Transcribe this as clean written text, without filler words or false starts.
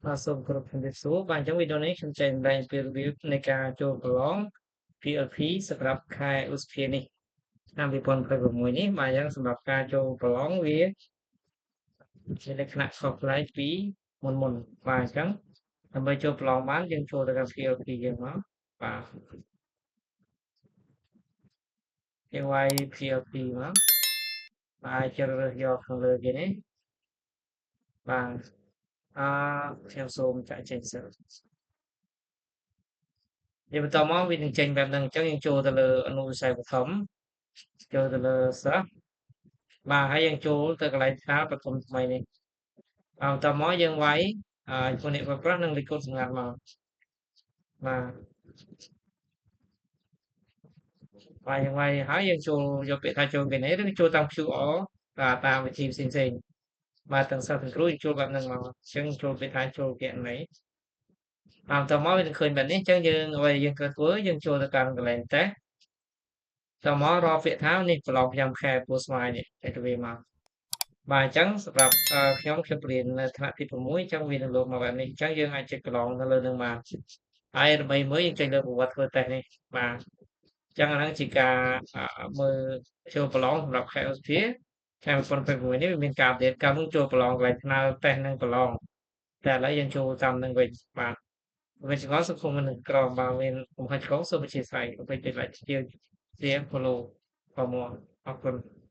បាទសូមគោរពជំរាបសួរបាទអញ្ចឹងវីដេអូនេះខ្ញុំចែករំលែកពីរបៀបនៃការចូលប្រឡង PLP សម្រាប់ខែឧសភានេះឆ្នាំ2026នេះបាទអញ្ចឹងសម្រាប់ការចូលប្រឡងវាមានលក្ខណៈខុសប្លែកពីមុនមុនបាទអញ្ចឹងដើម្បីចូលប្រឡងបានយើងចូលទៅកាន់ PLP យើងមកបាទយើងវាយ PLP មកបាទជ្រើសរើសយកខាងលើគេនេះបាទអឺខ្ញុំសូមចាក់ចេញសិនយើងបន្តមកវានឹងចេញបែបហ្នឹងអញ្ចឹងយើងចូលទៅលើអនុវិស័យបឋមចូលទៅលើសិស្សបាទហើយយើងចូលទៅកន្លែងថ្នាលបឋមថ្មីនេះបាទបន្តមកយើងវាយអឺអ្នកប្រើប្រាស់និងលេខកូដសម្ងាត់មកបាទបាទយើងវាយហើយយើងចូលយកពាក្យថាចូលគេនេះឬចូលតាម QR បាទតាមវិធីផ្សេងៗបាទទាំងសិស្សទាំងគ្រូយើងចូលបែបហ្នឹងមកអញ្ចឹងចូលពាក្យថាចូលគណនីបាទបន្តមកវានឹងឃើញបែបនេះអញ្ចឹងយើងអ្វីយើងត្រូវធ្វើយើងចូលទៅកាន់កន្លែងតេស្តតមករកពាក្យថានេះប្រឡងប្រចាំខែពោះស្វាយនេះតែទៅវាមកបាទអញ្ចឹងសម្រាប់ខ្ញុំខ្ញុំរៀននៅថ្នាក់ទី6អញ្ចឹងវានឹងលោតមកបែបនេះអញ្ចឹងយើងអាចចុចប្រឡងនៅលើនឹងបានហើយដើម្បីមើលយើងចុចលើប្រវត្តិធ្វើតេស្តនេះបាទអញ្ចឹងអាហ្នឹងជាការមើលចូលប្រឡងសម្រាប់ខែឧសភាខែ2026នេះវាមានការ update កាលមុនចូលប្រឡងកន្លែងថ្នាលតេស្តនឹងប្រឡងតែឥឡូវយើងចូលតាមនឹងវិញបាទវិញចង្អល់សង្គមនឹងក្រមបាទមានកំហុសឆ្គងសូមអធ្យាស្រ័យកុំភ្លេចចុច like ជា share follow ផងអរគុណ។